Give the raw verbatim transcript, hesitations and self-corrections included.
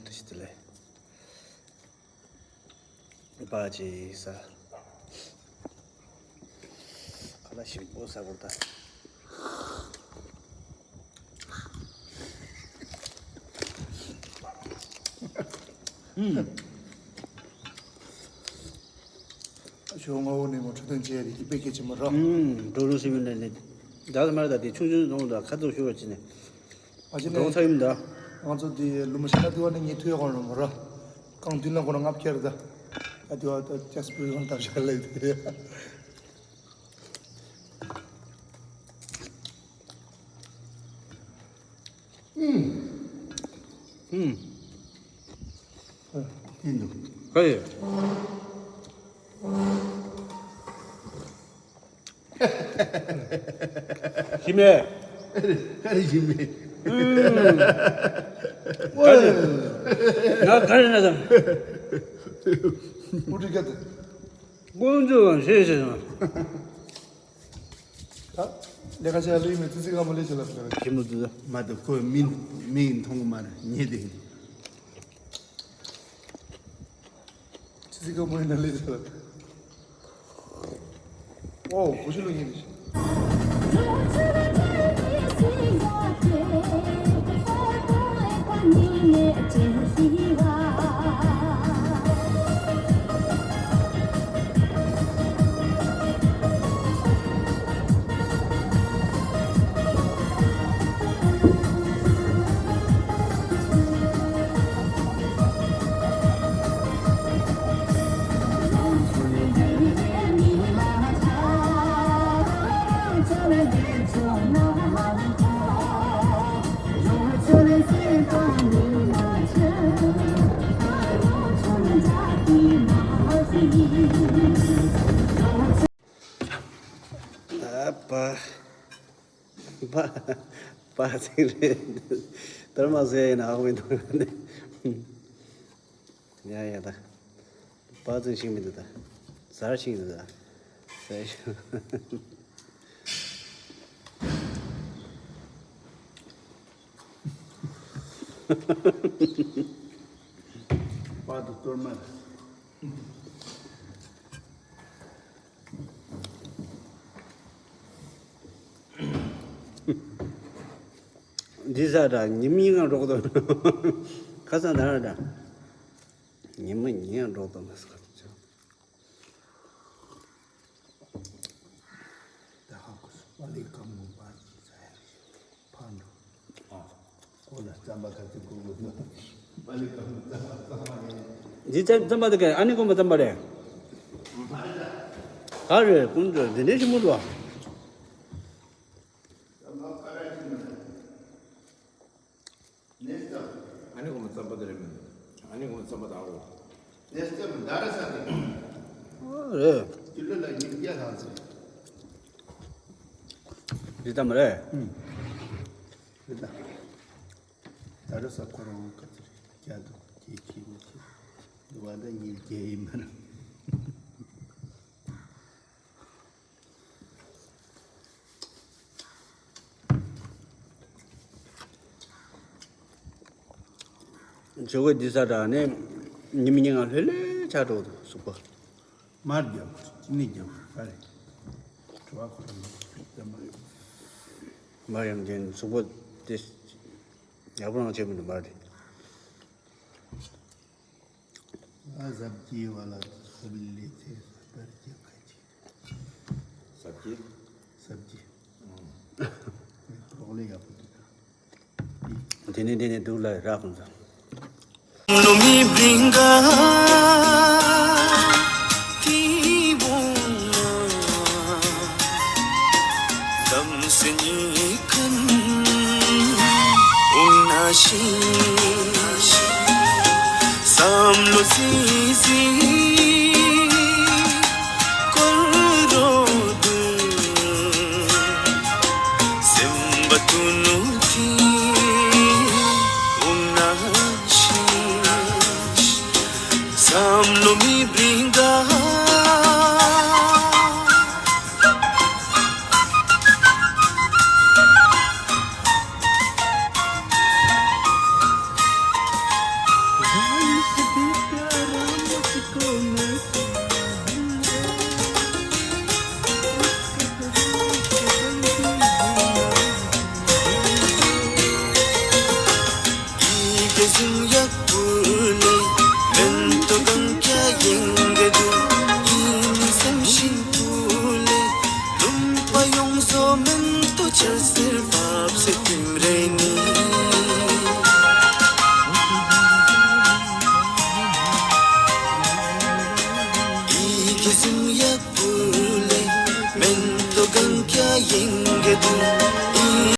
ཐུགས་རྗེ་ཆེ། དེ་ལས་པ་ཅི་ས་ཁ་ལ་ཞིམ་པོ་ཟ་དགོས་ད། ཨུམ། ཞོ་ང་འོ་ནས་མོ་འཕྲོད་བསྟེན་བྱས་རིགས་ཀྱི་དཔེ་སྐད་ཆེན་མོ་ར། ཨུམ། འགྲོ་རུ་སེམས་ཡོད་ནས་ནི། ད་ལ་མར་ད་དེ་ཆུང་ཆུང་རྫོང་ད་ཁ་ཚུགས་ཞུ་བ་ཅི་ནས། ཨ་ཅི་ནས་འགྲོ་ཚ་ཡིན་ད། ང་ཚོ་དེ་ལུ་མ་ཤ་ན་དེ་བ་ནས་ངས་ཐུག་ཡོད་གོ་ར་མོ་ར། རྐང་མདུན་ལ་གོ་ན་ལྔ་བརྒྱ་རེད་ད། ད་དེ་བ་ད་ཅེས་པུ་རི་ཁང་ཐབས་ཤ་ལེགས་དེ་རེད། ཨུམ། ཨུམ། ཨ། ཡིན་འདུག་ཧེ། ཞི་མེ། ཧེ་རེ་ཞི་མེ། ཨུམ། ཨོ། ང་ག་རེ་ན་ད། ཨུ་ཏི་ཀ་ཏི། ཀུན་སྤྱོད་ཞེས་ཞེས་སོང་། ད་ལས་ཀ་བྱ་ལུས་མེད་ཙི་ཙི་ག་མོ་ལས་བྱ་ལ་ཟེར། ཞིམ་པོ་འདུག་མ་གཏོགས་ཁོས་མི་མི་མཐོང་གི་མ་རེད། ཉེ་དེ། ཙི་ཙི་ག་མོ་ཡིན་ན་ལས་བྱ་ལ། ཨོ་གོ་ཤི་ལོ་ཉེ་དེ་ཤི། ཨ་པ། པ། པ་ཚིག་རེད། དར་མ་ཟེར་ཡིན་ན་ཨ་ཁུ་མི་འདུག་ནས། ཡ་ཡ་ད། པ་ཚིག་ཞིག་མི་འདུག་ད། ཟར་ཞིག་འདུག་ད། ཟར་ཞིག་པ་དུ་གཏོར་མ་རེད། འདི་ས་འདྲ་ཉི་མ་ཉིན་གང་འགྲོ་གི་འདུག་ཁ་སང་ན་ར་འདྲ། ཉི་མ་ཉིན་ཡང་འགྲོ་གི་འདུག་མ་སོང་། ད་ཧ་གོ་སོང་། པ་ལི་ཀ་མོ་པ་ཟ་ཡ་ཕ་འགྲོ། ཨ། ཁོ་ལ་རྩམ་པ་ག་ཚོད་དགོས་དགོས་ན། པ་ལི་ཀ་མོ་རྩམ་པ་རྩམ་པ་རེད། འདི་རྩམ་རྩམ་པ་དེ་ག་ཨ་ནི་དགོན་པ་རྩམ་པ་རེད། ག་རེད་ཀུན་ཏུ་འདི་འདྲའི་ཞིམ་པོ་འདུག་རྩམ་པ་ག་རེ་ཞིམ་པོ་རེད། ཨ་ནི་དགོན་པ་རྩམ་པ་དེ་རེད་མིན། ཨ་ནི་དགོན་པ་རྩམ་པ་དང་འོ། ནས་རྩམ་པ་དར་ས་རེད། ཨོ་རེད། ཀི་ལོ་ལ་ཉིས་བརྒྱ་ལྷག་ཙམ། འདི་ཙམ་རེད། ཨུམ། རེད་ད། ད་རེས་ས་ཁོ་རང་ག་ཚོད་རེད། བརྒྱ་དང་བརྒྱད་ཅུ་ཉི་ཤུ། འདི་བ་ད་ཉིས་བརྒྱ་ཡིན་མ་རེད། བྱེད་སྒོ་འདི་ས་དྲག་ནས་ཉི་མ་ཉིན་ང་ལྷོད་ལྷོད་ཆགས་འགྲོ་གསུག་པ། མར་རྒྱབ་ཅི་ནས་རྒྱབ་ག་རེ། དྲི་བ་ཁོ་རང་ལ་ཞུ་ད་མ་ཡོང་། མར་ཡང་རྒྱན་གསུག་པ་དེ་ཡག་པོ་རང་བྱེད་མི་འདུག་མར་དེ། ཨ་ཟབ་ཀྱི་བ་ལ་ཟབ་ལི་ཚེ་ཟབ་པར་རྒྱབ་ཁ་ཅིག་ཟབ་ཀྱི། ཟབ་ཀྱི། རོགས་ལས་ཡག་པོ་འདུག་དེ་ནས་དེ་ནས་འདུག་ལ་རག་གོ་ཚ། ཡག་